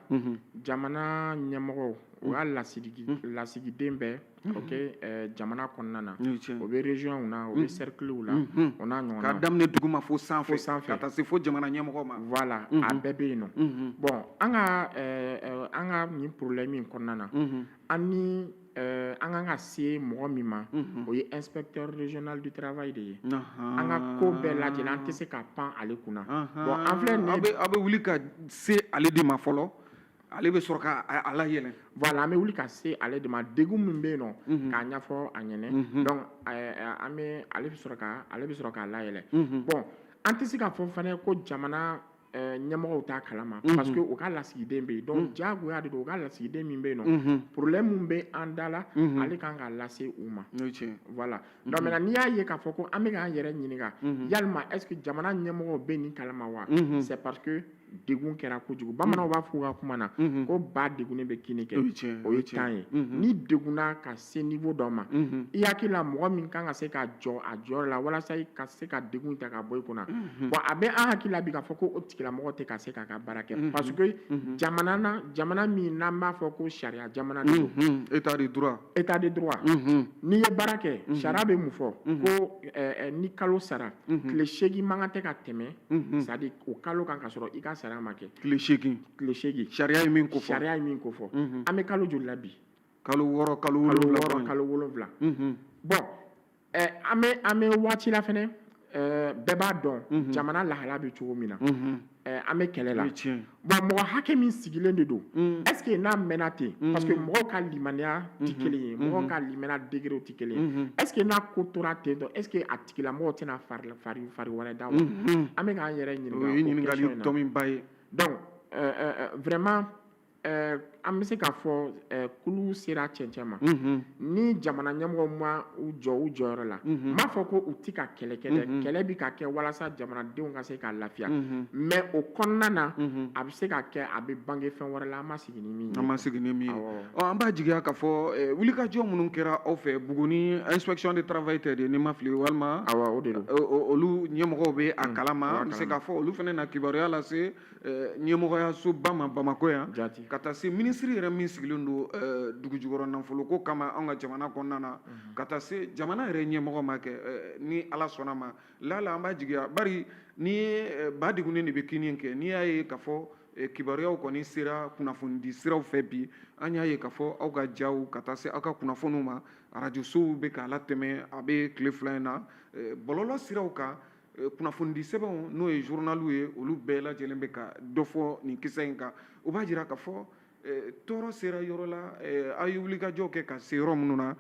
jamana ɲɛmɔgɔw, o y'a lasigiden bɛɛ, ok, jamana kɔnɔna na, o bɛ région na, o bɛ cercle la, o n'a ɲɔgɔnna. K'a daminɛ duguma fo sanfɛ, ka taa se fo jamana ɲɛmɔgɔ ma. Voilà, a bɛɛ bɛ yen nɔ. Bon, an ka nin problème in kɔnɔna na, an ni an kan ka se mɔgɔ min ma, o ye inspecteur régional du travail de ye. An ka ko bɛɛ lajɛlen, an tɛ se ka pan ale kunna. Bon, an filɛ nin ye, aw bɛ wuli ka se ale de ma fɔlɔ, ale bɛ sɔrɔ ka a layɛlɛn. Voilà, an bɛ wuli ka se ale de ma, degun min bɛ yen nɔ, k'a ɲɛfɔ a ɲɛna. Donc an bɛ ale bɛ sɔrɔ ka ale bɛ sɔrɔ k'a layɛlɛn. Bon, an tɛ se k'a fɔ fana ko jamana ɲɛmɔgɔw t'a kalama, parce que u ka lasigiden bɛ yen. Donc diyagoya de don, u ka lasigiden min bɛ yen nɔ, problème min bɛ an da la, ale kan k'a lase u ma. Voilà. Donc maintenant, n'i y'a ye k'a fɔ ko an bɛ k'an yɛrɛ ɲininka, yalima est-ce que jamana ɲɛmɔgɔw bɛ nin kalama wa? C'est parce que degun kɛra kojugu. Bamananw b'a fɔ u ka kuma na ko ba degunnen bɛ kini kɛ, o ye tan ye. Ni degunna ka se niveau dɔ ma, i hakili la mɔgɔ min kan ka se ka jɔ a jɔyɔrɔ la walasa i ka se ka degun ta ka bɔ i kunna, bon, a bɛ an hakili la bi k'a fɔ ko o tigilamɔgɔ tɛ ka se k'a ka baara kɛ, parce que jamana na, jamana min n'an b'a fɔ ko sariya jamana de don, état de droit, état de droit, n'i ye baara kɛ, sariya bɛ mun fɔ? Ko ni kalo sara, tile 8 man kan tɛ ka tɛmɛ, c'est à dire o kalo kan ka sɔrɔ i ka sara ma kɛ. Tile 8. Tile 8. Sariya ye min ko fɔ. Sariya ye min ko fɔ. An bɛ kalo joli la bi? Kalo 6, kalo 7. Kalo 6, kalo 7. Bon, an bɛ waati la fɛnɛ, bɛɛ b'a dɔn jamana lahala bɛ cogo min na. An bɛ kɛlɛ la. Bon, mɔgɔ hakɛ min sigilen de don, est-ce que n'a mɛnna ten, parce que mɔgɔw ka limaniya tɛ kelen ye, mɔgɔw ka limaniya degré tɛ kelen ye, est-ce que n'a ko tora ten tɔ, est-ce que a tigilamɔgɔ tɛna fari wɛrɛ da wa? An bɛ k'an yɛrɛ ɲininka. O ye ɲininkali tɔminba ye. Donc vraiment, An bɛ se k'a fɔ kulu sera cɛncɛn ma. Ni jamana ɲɛmɔgɔ ma u jɔ u jɔyɔrɔ la, n m'a fɔ ko u ti ka kɛlɛ kɛ dɛ, kɛlɛ bɛ ka kɛ walasa jamanadenw ka se ka lafiya, mais o kɔnɔna na, a bɛ se ka kɛ a bɛ bange fɛn wɛrɛ la, an ma sigi ni min ye. An ma sigi ni min ye. Ɔ, an b'a jigiya k'a fɔ wulikajɔ minnu kɛra aw fɛ Buguni, inspection de travail tɛ de, ni ma fili, walima? Awɔ, o de don. Olu ɲɛmɔgɔw bɛ a kalama. An bɛ se k'a fɔ olu fana na kibaruya lase ɲɛmɔgɔyasoba ma Bamakɔ yan, ka taa se minisiri yɛrɛ min sigilen don dugu jukɔrɔ nafoloko kama anw ka jamana kɔnɔna na, ka taa se jamana yɛrɛ ɲɛmɔgɔ ma kɛ. Ni Ala sɔnna ma, lala an b'a jigiya, bari ni ye ba degunnen de bɛ kini kɛ. N'i y'a ye k'a fɔ kibaruyaw kɔni sera kunnafonidi siraw fɛ bi, an y'a ye k'a fɔ aw ka jaw ka taa se aw ka kunnafoniw ma, arajosow bɛ k'a latɛmɛ, a bɛ tile 2 in na bɔlɔlɔ siraw kan, kunnafonidi sɛbɛnw, n'o ye journaliw ye, olu bɛɛ lajɛlen bɛ ka dɔ fɔ nin kisɛ in kan. O b'a jira k'a fɔ tɔɔrɔ sera yɔrɔ la, aw ye wulikajɔ kɛ ka se yɔrɔ minnu na,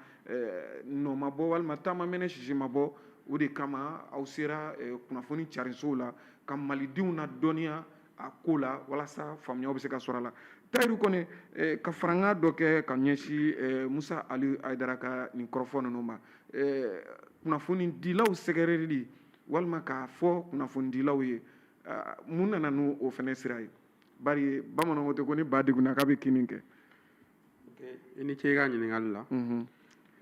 nɔ ma bɔ walima taama mɛnɛ sisi ma bɔ. O de kama aw sera kunnafoni carisow la ka malidenw na dɔnniya a ko la, walasa faamuyaw bɛ se ka sɔrɔ a la. Tayiru Kɔnɛ, ka farankan dɔ kɛ ka ɲɛsin Musa Aliyu Hayidara ka nin kɔrɔfɔ ninnu ma, kunnafonidilaw sɛgɛrɛli walima k'a fɔ kunnafonidilaw ye, mun nana n'o o fɛnɛ sira ye? Bari bamananw ko ten ko ni ba degunna k'a bɛ kini kɛ. I ni ce i ka ɲininkali la.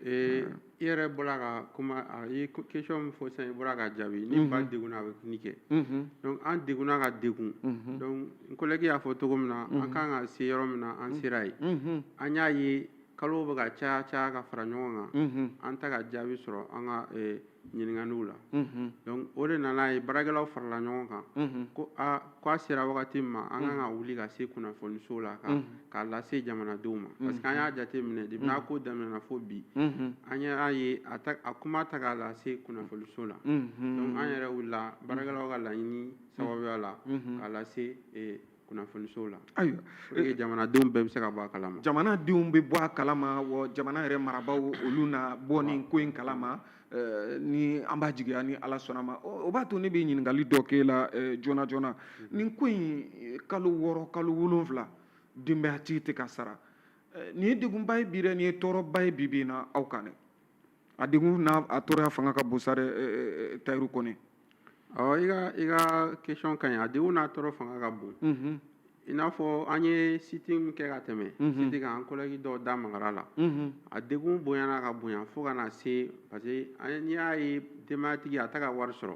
I yɛrɛ bɔra ka kuma, i ye question min fɔ sisan, i bɔra ka jaabi. Ni ba degunna, a bɛ kini kɛ. Donc an degunna ka degun. Donc n collègue y'a fɔ cogo min na, an kan ka se yɔrɔ min na, an sera yen. An y'a ye kalo bɛ ka caya caya ka fara ɲɔgɔn kan, an tɛ ka jaabi sɔrɔ an ka ɲininkaliw la. Donc o de nana ye, baarakɛlaw farala ɲɔgɔn kan ko aa, ko a sera wagati min ma, an kan ka wuli ka se kunnafoniso la k'a lase jamanadenw ma, parce que an y'a jateminɛ depuis n'a ko daminɛna fo bi, an y'a ye a kuma ta k'a lase kunnafoniso la. Donc an yɛrɛ wulila baarakɛlaw ka laɲini sababuya la k'a lase kunnafonisow la. Ayiwa. Pour que jamanadenw bɛɛ bɛ se ka bɔ a kalama. Jamanadenw bɛ bɔ a kalama wa, jamana yɛrɛ marabaaw, olu na bɔ nin ko in kalama. Ni an b'a jigiya, ni Ala sɔnna ma, o b'a to ne bɛ ɲininkali dɔ k'e la joona joona. Nin ko in, kalo 6, kalo 7, denbayatigi tɛ ka sara, nin ye degunba ye bi dɛ, nin ye tɔɔrɔba ye bi bi in na aw kan dɛ. A degun n'a a tɔɔrɔya fanga ka bon sa dɛ, Tayiru Kɔnɛ. Awɔ, i ka question ka ɲi. A degun n'a tɔɔrɔ fanga ka bon. I n'a fɔ an ye sit-in min kɛ ka tɛmɛ, sit-in kan, an collègue dɔw da magara la. A degun bonyana ka bonya fo ka na se, parce que n'i y'a ye denbayatigi a tɛ ka wari sɔrɔ,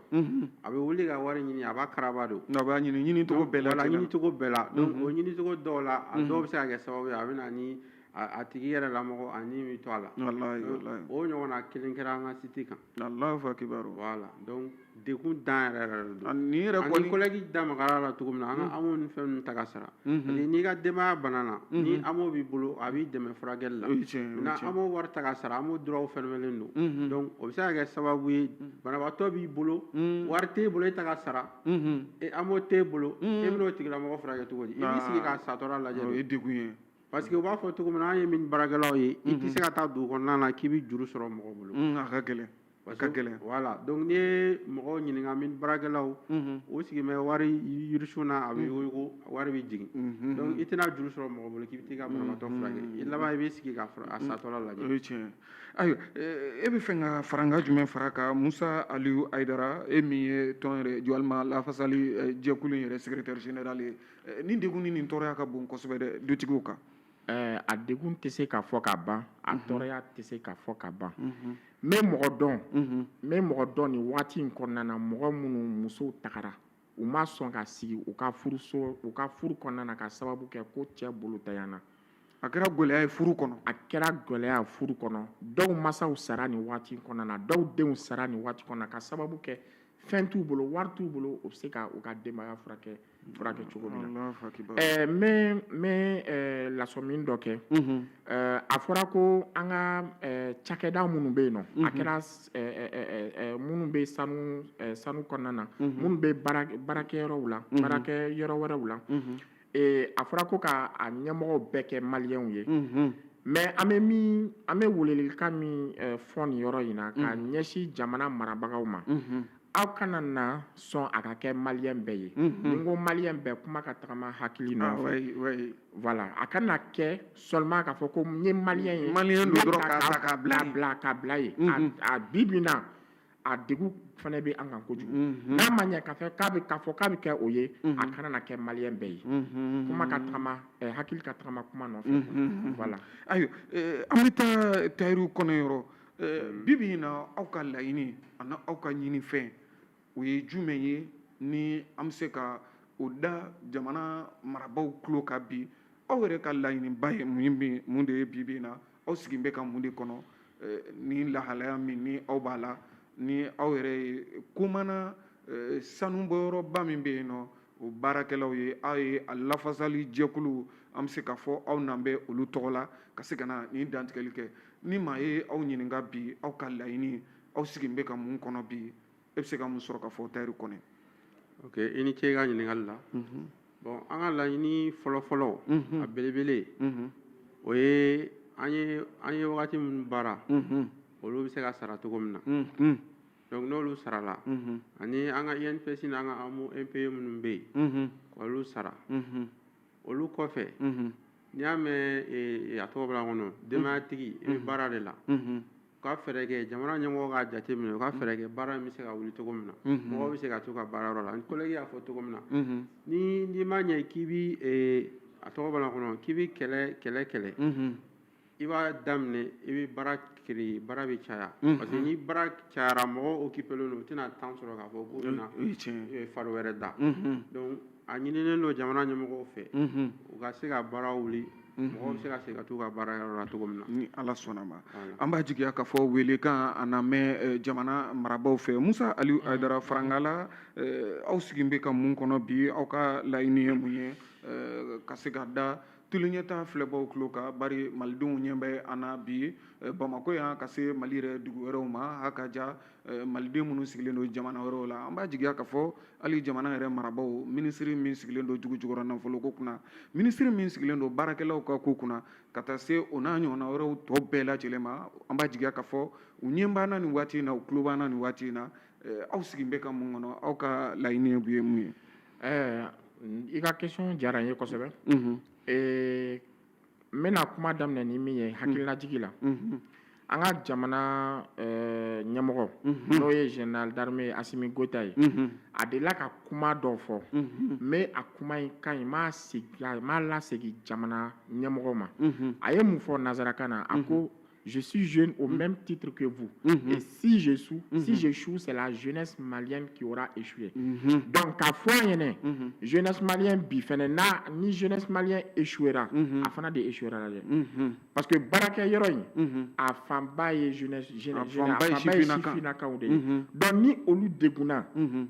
a bɛ wuli ka wari ɲini, a b'a karaba don. A b'a ɲini ɲinicogo bɛɛ la. Voilà, ɲinicogo bɛɛ la. Donc o ɲinicogo dɔw la, a dɔw bɛ se ka kɛ sababu ye a bɛ na ni a tigi yɛrɛ lamɔgɔ, a ni bɛ to a la. Walayi, walayi. O ɲɔgɔnna kelen kɛra an ka sit-in kan. Alahu akibaru. Voilà, donc degun dan yɛrɛ yɛrɛ de don. Nin yɛrɛ kɔni, ani collègue da magara la cogo min na, an ka AMO ni fɛn ninnu ta ka sara, parce que n'i ka denbaya banna na, ni AMO b'i bolo, a b'i dɛmɛ furakɛli la. O ye tiɲɛ ye. Maintenant AMO wari ta ka sara, AMO droit fɛnɛmɛlen don. Donc o bɛ se ka kɛ sababu ye, banabaatɔ b'i bolo, wari t'e bolo, e ta ka sara, e AMO t'e bolo, e bɛn'o tigilamɔgɔ furakɛ cogo di? I b'i sigi k'a satɔla lajɛ. O ye degun ye. Parce que u b'a fɔ cogo min na, an ye min baarakɛlaw ye, i tɛ se ka taa dugu kɔnɔna na k'i bɛ juru sɔrɔ mɔgɔ bolo. A ka gɛlɛn, a ka gɛlɛn. Voilà, donc n'i ye mɔgɔw ɲininka, min baarakɛlaw, o sigi bɛ wari yirisun na, a bɛ yugu, wari bɛ jigin. Donc i tɛna juru sɔrɔ mɔgɔ bolo k'i bɛ t'i ka banabaatɔ furakɛ. I laban, i bɛ sigi ka a satɔla lajɛ. O ye tiɲɛ ye. Ayiwa, e bɛ fɛ ka farankan jumɛn fara kan, Musa Aliyu Hayidara, e min ye tɔn yɛrɛ walima lafasali jɛkulu in yɛrɛ secrétaire général ye? Nin degun ni nin tɔɔrɔya ka bon kosɛbɛ dɛ dutigiw kan. A degun tɛ se ka fɔ ka ban, a tɔɔrɔya tɛ se ka fɔ ka ban. N bɛ mɔgɔ dɔn, n bɛ mɔgɔ dɔn nin waati in kɔnɔna na, mɔgɔ minnu musow tagara, u ma sɔn ka sigi u ka furuso, u ka furu kɔnɔna na, ka sababu kɛ ko cɛ bolo tanyana. A kɛra gɛlɛya ye furu kɔnɔ. A kɛra gɛlɛya furu kɔnɔ. Dɔw masaw sara nin waati in kɔnɔna na, dɔw denw sara nin waati kɔnɔna na, ka sababu kɛ fɛn t'u bolo, wari t'u bolo, u bɛ se ka u ka denbaya furakɛ cogo min na. N bɛ lasɔmi dɔ kɛ. A fɔra ko an ka cakɛda minnu bɛ yen nɔ, a kɛra minnu bɛ sanu kɔnɔna na, minnu bɛ baarakɛyɔrɔw la, baarakɛ yɔrɔ wɛrɛw la, a fɔra ko ka a ɲɛmɔgɔw bɛɛ kɛ maliyɛnw ye. Mais an bɛ min, an bɛ welelikan min fɔ nin yɔrɔ in na ka ɲɛsin jamana marabagaw ma. Aw kana na sɔn a ka kɛ malien bɛɛ ye. Ni n ko malien bɛɛ, kuma ka tagama hakili nɔfɛ. Voilà, a kana kɛ seulement k'a fɔ ko n ye malien ye. Malien don dɔrɔn k'a ta k'a bila yen. K'a bila yen. A bi bi in na, a degun fana bɛ an kan kojugu. N'a ma ɲɛ k'a fɔ k'a bɛ kɛ o ye, a kana na kɛ malien bɛɛ ye. Kuma ka tagama, hakili ka tagama kuma nɔfɛ. Voilà. Ayiwa, an bɛ taa Tayiru Kɔnɛ yɔrɔ. Bi bi in na, aw ka laɲini ani aw ka ɲinifɛn, o ye jumɛn ye ni an bɛ se ka o da jamana marabaaw tulo kan bi? Aw yɛrɛ ka laɲiniba ye mun de ye bi bi in na? Aw sigilen bɛ ka mun de kɔnɔ ni lahalaya min ni aw b'a la, ni aw yɛrɛ ye Komana sanubɔyɔrɔba min bɛ yen nɔ, o baarakɛlaw ye, aw ye a lafasali jɛkulu, an bɛ se k'a fɔ aw nan bɛ olu tɔgɔ la ka se ka na nin dantigɛli kɛ? Ni maa ye aw ɲininka bi, aw ka laɲini, aw sigilen bɛ ka mun kɔnɔ bi, e bɛ se ka mun sɔrɔ ka fɔ, Tayiru Kɔnɛ? Ok, i ni ce i ka ɲininkali la. Bon, an ka laɲini fɔlɔ-fɔlɔ, a belebele, o ye an ye wagati minnu baara, olu bɛ se ka sara cogo min na. Donc n'olu sarala, ani an ka INPS n'an ka AMO impayé minnu bɛ yen, k'olu sara. Olu kɔfɛ, n'i y'a mɛn, a tɔgɔ bɔra n kɔnɔ, denbayatigi, i bɛ baara de la. U ka fɛɛrɛ kɛ, jamana ɲɛmɔgɔ k'a jateminɛ, u ka fɛɛrɛ kɛ baara in bɛ se ka wuli cogo min na, mɔgɔw bɛ se ka t'u ka baarayɔrɔ la. N collègue y'a fɔ cogo min na, ni n'i ma ɲɛ k'i bi, a tɔgɔ bɔra n kɔnɔ, k'i bi kɛlɛ kɛlɛ kɛlɛ, i b'a daminɛ, i bɛ baara créer, baara bɛ caya, parce que ni baara cayara, mɔgɔw occupé len don, u tɛna temps sɔrɔ k'a fɔ k'u bɛna fari wɛrɛ da. Donc a ɲininen don jamana ɲɛmɔgɔw fɛ, u ka se ka baara wuli, mɔgɔw bɛ se ka segin ka t'u ka baarayɔrɔ la cogo min na. Ni Ala sɔnna ma, an b'a jigiya k'a fɔ welekan a na mɛn jamana marabaaw fɛ. Musa Aliyu Hayidara Farankala, aw sigilen bɛ ka mun kɔnɔ bi? Aw ka laɲini ye mun ye ka se ka da tulu ɲɛta filɛbaw tulo kan? Bari malidenw ɲɛ bɛ an na bi Bamakɔ yan ka se Mali yɛrɛ dugu wɛrɛw ma, ha ka ja maliden minnu sigilen don jamana wɛrɛw la. An b'a jigiya k'a fɔ hali jamana yɛrɛ marabaaw, minisiri min sigilen don dugu jukɔrɔ nafoloko kunna, minisiri min sigilen don baarakɛlaw ka ko kunna, ka taa se o n'a ɲɔgɔnna wɛrɛw tɔ bɛɛ lajɛlen ma, an b'a jigiya k'a fɔ u ɲɛ b'an na nin waati in na, u tulo b'an na nin waati in na. Aw sigilen bɛ ka mun kɔnɔ? Aw ka laɲini ye mun ye? I ka question diyara n ye kosɛbɛ. N bɛna kuma daminɛ ni min ye, hakililajigi la, an ka jamana ɲɛmɔgɔ, n'o ye général d'armée Asimi Goïta ye, a delila ka kuma dɔ fɔ. N bɛ a kuma in ka ɲi, n b'a segin, n b'a lasegin jamana ɲɛmɔgɔ ma. A ye mun fɔ nanzarakan na? A ko: "Je suis jeune au même titre que vous. Et si j'échoue, si j'échoue, c'est la jeunesse malienne qui aura échoué." Donc, k'a fɔ an ɲɛnɛ, jeunesse malienne bi fɛnɛ n'a ni jeunesse malienne échouera, a fana de échouera la dɛ. Parce que baarakɛ yɔrɔ in, a fanba ye jeunesse, jeune, a fanba ye sifinnakaw de ye. Donc ni olu degunna,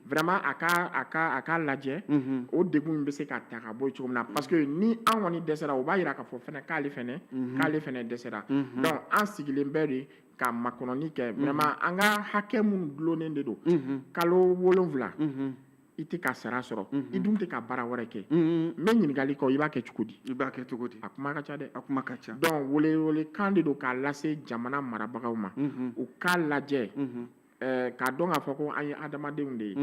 vraiment a ka lajɛ o degun in bɛ se ka ta ka bɔ yen cogo min na, parce que ni an kɔni dɛsɛra, o b'a yira k'a fɔ fɛnɛ k'ale fɛnɛ dɛsɛra. Donc an sigilen bɛ de ka makɔnɔni kɛ vraiment an ka hakɛ minnu dulonnen de don. Kalo 7 i tɛ ka sara sɔrɔ, i dun tɛ ka baara wɛrɛ kɛ. N bɛ ɲininkali kɛ, i b'a kɛ cogo di? I b'a kɛ cogo di? A kuma ka ca dɛ. A kuma ka ca. Donc welewelekan de don k'a lase jamana marabagaw ma, u k'a lajɛ k'a dɔn k'a fɔ ko an ye adamadenw de ye.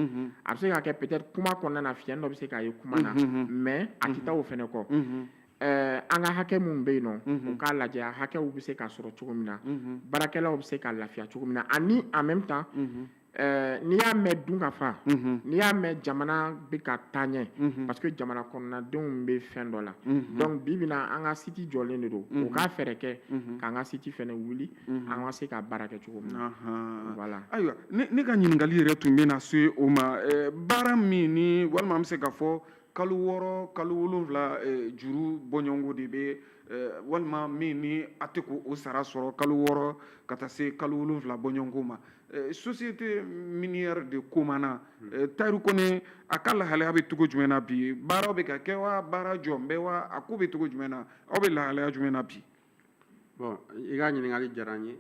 A bɛ se ka kɛ peut-être kuma kɔnɔna na, fiɲɛ dɔ bɛ se k'a ye kuma na, mais a tɛ taa o fɛnɛ kɔ. An ka hakɛ minnu bɛ yen nɔ, u k'a lajɛ a hakɛw bɛ se ka sɔrɔ cogo min na, baarakɛlaw bɛ se ka lafiya cogo min na. Ani en même temps, n'i y'a mɛn dun ka fa, n'i y'a mɛn jamana bɛ ka taa ɲɛ, parce que jamana kɔnɔnadenw bɛ fɛn dɔ la. Donc bi bi in na, an ka site jɔlen de don, u k'a fɛɛrɛ kɛ k'an ka site fɛnɛ wuli, an ka se ka baara kɛ cogo min na. Voilà. Ayiwa, ne ka ɲininkali yɛrɛ tun bɛ na se o ma. Baara min ni walima an bɛ se k'a fɔ kalo 6, kalo 7 juru bɔɲɔgɔnko de bɛ, walima min ni a tɛ k'o sara sɔrɔ kalo 6 ka taa se kalo 7 bɔɲɔgɔnko ma, Société minière de Komana, Tayiru Kɔnɛ, a ka lahalaya bɛ cogo jumɛn na bi? Baaraw bɛ ka kɛ wa, baara jɔ bɛ wa, a ko bɛ cogo jumɛn na? Aw bɛ lahalaya jumɛn na bi? Bon, i ka ɲininkali diyara n ye.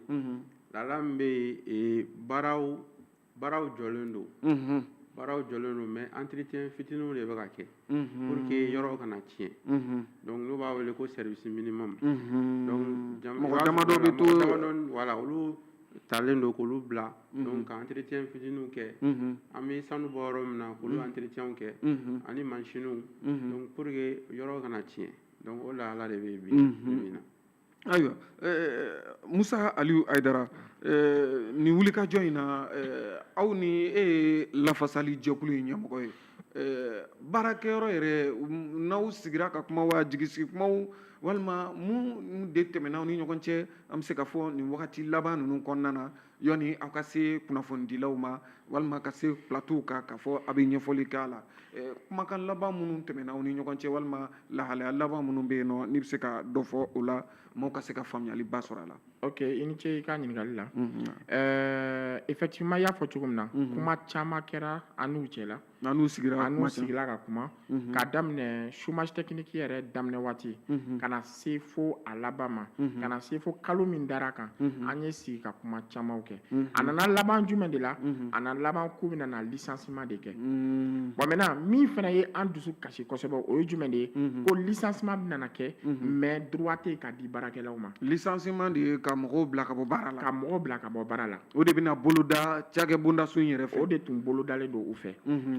Lahala min bɛ yen, baaraw jɔlen don. Baaraw jɔlen don, mais entretien fitininw de bɛ ka kɛ pour que yɔrɔ kana tiɲɛ. Donc n'u b'a wele ko service minimum. Donc mɔgɔ damadɔ bɛ to. Voilà, olu talen don k'olu bila, donc ka entretien fitininw kɛ. An bɛ sanu bɔ yɔrɔ min na, k'olu entretien kɛ ani mansinw, donc pour que yɔrɔ kana tiɲɛ. Donc o lahala de bɛ yen bi bi in na. Ayiwa, Musa Aliyu Hayidara, nin wulikajɔ in na, aw ni e ye lafasali jɛkulu in ɲɛmɔgɔ ye, baarakɛyɔrɔ yɛrɛ, n'aw sigira ka kuma wa, jigisigi kumaw walima mun de tɛmɛna aw ni ɲɔgɔn cɛ, an bɛ se ka fɔ nin wagati laban ninnu kɔnɔna na, yanni aw ka se kunnafonidilaw ma walima ka se plateau kan k'a fɔ a bɛ ɲɛfɔli k'a la, kumakan laban minnu tɛmɛna aw ni ɲɔgɔn cɛ walima lahalaya laban minnu bɛ yen nɔ, n'i bɛ se ka dɔ fɔ o la, maaw ka se ka faamuyaliba sɔrɔ a la. Ok, i ni ce i ka ɲininkali la. Effectivement, i y'a fɔ cogo min na, kuma caman kɛra an n'u cɛ la. An n'u sigira. An n'u sigila ka kuma k'a daminɛ chômage technique yɛrɛ daminɛ waati ka na se fo a laban ma, ka na se fo kalo min dara kan. An ye sigi ka kuma camanw kɛ. A nana laban jumɛn de la? A nana laban k'u bɛna na licenciement de kɛ. Bon, maintenant, min fana ye an dusu kasi kosɛbɛ, o ye jumɛn de ye? Ko licenciement bɛna na kɛ, mais droit tɛ yen ka di baarakɛlaw ma. Licenciement de ye ka mɔgɔw bila ka bɔ baara la. Ka mɔgɔw bila ka bɔ baara la. O de bɛna boloda cakɛbondaso in yɛrɛ fɛ. O de tun bolodalen don u fɛ.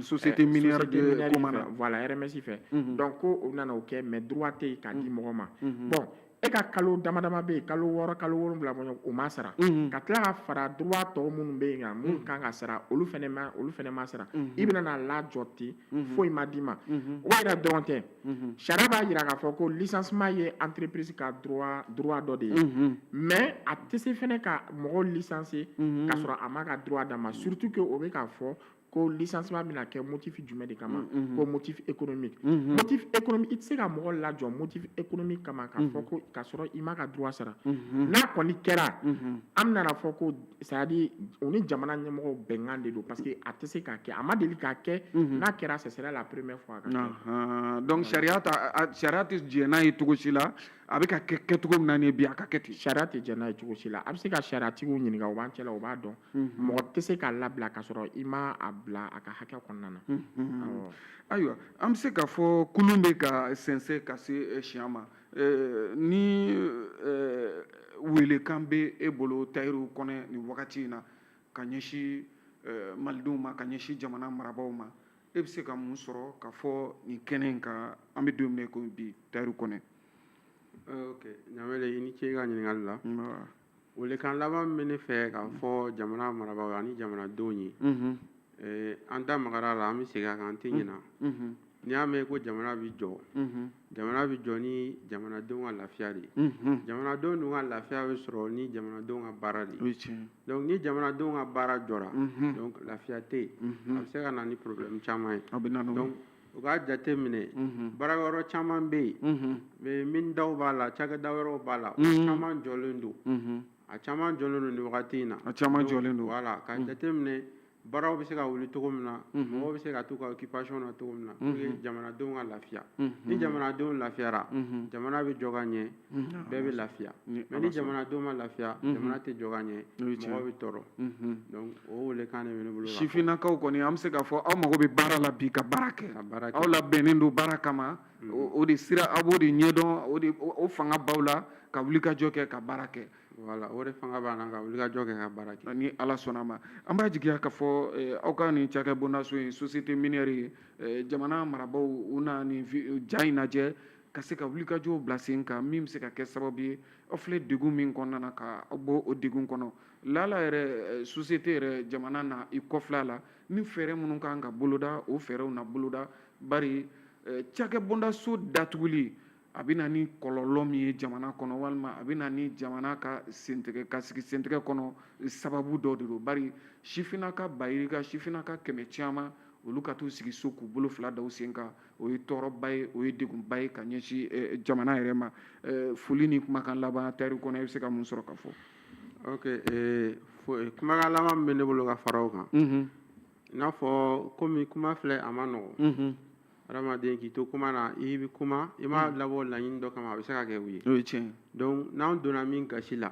Société minière de Komana. Voilà, RMS fɛ. Donc ko o nana o kɛ, mais droit tɛ yen k'a di mɔgɔ ma. Bon, e ka kalo dama dama bɛ yen, kalo 6, kalo 7 bɔ, o ma sara, ka tila ka fara droit tɔw minnu bɛ yen kan, minnu kan ka sara, olu fɛnɛ ma sara. I bɛna na lajɔ ten, foyi ma d'i ma. O yɛrɛ dɔrɔn tɛ, sariya b'a jira k'a fɔ ko licenciement ye entreprise ka droit dɔ de ye, mais a tɛ se fɛnɛ ka mɔgɔw licencier k'a sɔrɔ a ma ka droit d'a ma, surtout que o bɛ k'a fɔ ko licenciement bɛna kɛ motif jumɛn de kama? Ko motif économique. Motif économique, i tɛ se ka mɔgɔ lajɔ motif économique kama k'a fɔ ko k'a sɔrɔ i ma ka droit sara. N'a kɔni kɛra, an bɛna fɔ ko, c'est à dire, u ni jamana ɲɛmɔgɔw bɛnkan de don, parce que a tɛ se k'a kɛ, a ma deli k'a kɛ. N'a kɛra, ce sera la première fois a ka kɛ. Donc sariya ta, sariya tɛ jɛn n'a ye cogo si la. A bɛ ka kɛ kɛcogo min na nin ye bi, a ka kɛ ten. Sariya tɛ jɛn n'a ye cogo si la. A bɛ se ka sariyatigiw ɲininka, o b'an cɛla, o b'a dɔn. Mɔgɔ tɛ se k'a labila k'a sɔrɔ i ma a bila a ka hakɛ kɔnɔna na. Ayiwa, an bɛ se k'a fɔ kulun bɛ ka sɛnsɛn ka se siɲɛ ma. Ni welekan bɛ e bolo, Tayiru Kɔnɛ, nin wagati in na, ka ɲɛsin malidenw ma, ka ɲɛsin jamana marabaaw ma, e bɛ se ka mun sɔrɔ ka fɔ nin kɛnɛ in kan, an bɛ don min na i komi bi, Tayiru Kɔnɛ? Ok, Ɲamele, i ni ce i ka ɲininkali la. Welekan laban min bɛ ne fɛ k'a fɔ jamana marabaaw ani jamanadenw ye, an da magara la, an bɛ segin a kan, an tɛ ɲinɛ. N'i y'a mɛn ko jamana bɛ jɔ, jamana bɛ jɔ ni jamanadenw ka lafiya de ye. Jamanadenw dun ka lafiya bɛ sɔrɔ ni jamanadenw ka baara de ye. Donc ni jamanadenw ka baara jɔra, donc lafiya tɛ yen, a bɛ se ka na ni problème caman ye. Donc u k'a jate minɛ, baarakɛyɔrɔ caman bɛ yen, mais min daw b'a la, cakɛda wɛrɛw b'a la, o caman jɔlen don, a caman jɔlen don nin wagati in na. A caman jɔlen don. Voilà, k'a jate minɛ, baaraw bɛ se ka wuli cogo min na, mɔgɔw bɛ se ka t'u ka occupation na cogo min na, pour que jamanadenw ka lafiya. Ni jamanadenw lafiyara, jamana bɛ jɔ ka ɲɛ, bɛɛ bɛ lafiya. Mais ni jamanadenw ma lafiya, jamana tɛ jɔ ka ɲɛ, mɔgɔw bɛ tɔɔrɔ. Donc o welekan de bɛ ne bolo. Sifinnakaw kɔni, an bɛ se k'a fɔ aw mago bɛ baara la bi, ka baara kɛ. Aw labɛnnen don baara kama, o de sira aw b'o de ɲɛdɔn, o de o fanga b'aw la ka wulikajɔ kɛ, ka baara kɛ. Voilà, o de fanga b'an na, ka wulikajɔ kɛ, ka baara kɛ. Ni Ala sɔnna a ma, an b'a jigiya k'a fɔ aw ka nin cakɛbondaso in, société minière ye, jamana marabaaw u na nin ja in lajɛ ka se ka wulikajɔw bila sen kan, min bɛ se ka kɛ sababu ye, aw filɛ degun min kɔnɔna na, ka aw bɔ o degun kɔnɔ. Lala yɛrɛ, société yɛrɛ, jamana na i kɔfilɛ a la ni fɛɛrɛ minnu kan ka boloda, o fɛɛrɛw na boloda. Bari cakɛbondaso datuguli, a bɛ na ni kɔlɔlɔ min ye jamana kɔnɔ, walima a bɛ na ni jamana ka sentigɛ ka sigi sentigɛ kɔnɔ, sababu dɔ de don. Bari sifinnaka bayirika, sifinnaka kɛmɛ caman, olu ka t'u sigi so k'u bolo fila da u sen kan, o ye tɔɔrɔba ye, o ye degunba ye ka ɲɛsin jamana yɛrɛ ma. Foli ni kumakan laban, Tayiru Kɔnɛ, i bɛ se ka mun sɔrɔ ka fɔ? Ok, kumakan laban min bɛ ne bolo ka fara o kan, i n'a fɔ komi kuma filɛ, a ma nɔgɔn. Hadamaden k'i to kuma na, i bɛ kuma, i m'a labɔ laɲini dɔ kama, a bɛ se ka kɛ o ye. O ye tiɲɛ ye. Donc n'an donna min gasi la